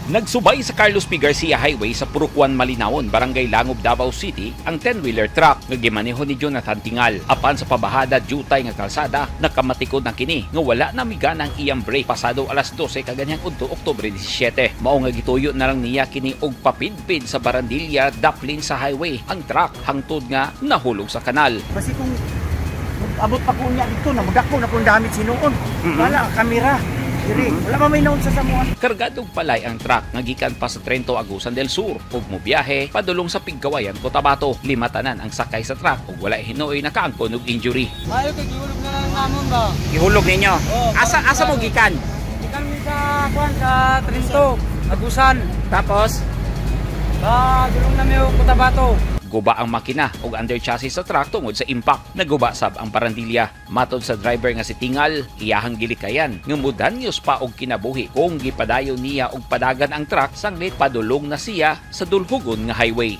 Nagsubay sa Carlos P. Garcia Highway sa Purok 1 Malinawon, Barangay Langob, Davao City, ang 10-wheeler truck nga gimaneho ni Jonathan Tingal. Apan sa pabahada jutay nga kalsada, nakamatikod na kini nga wala na migana ang iyang brake pasado alas 12 kaganhang udto, Oktubre 17. Mao nga gituyo na lang niya kini og papidpid sa barandilya daplin sa highway ang truck hangtod nga nahulog sa kanal. Basi kung abot pa ko niya dito, namudako na kung damit sinuon. Wala ang kamera. Diri, wala pa may naon sa samuan. Kargadong palay ang truck nga gikan pa sa Trento, Agusan del Sur ug mobiyahe padulong sa Pigkawayan, Cotabato. Lima tanan ang sakay sa truck ug wala hinuoy nakaangkon og injury. Mayo kay gihulog na lang namon ba? Gihulog ninyo? Oo. Asa mo gikan? Gikan mi sa kuan sa Trento, Agusan. Tapos Ba, dulong na mi og Cotabato. Guba ang makina ug under chassis sa truck tungod sa impact. Naguba sab ang parandilya. Matod sa driver nga si Tingal, iyahang gilikayan nga mudanyos pa og kinabuhi kung gipadayon niya og padagan ang truck sanglit padulong na siya sa dulhugon nga highway.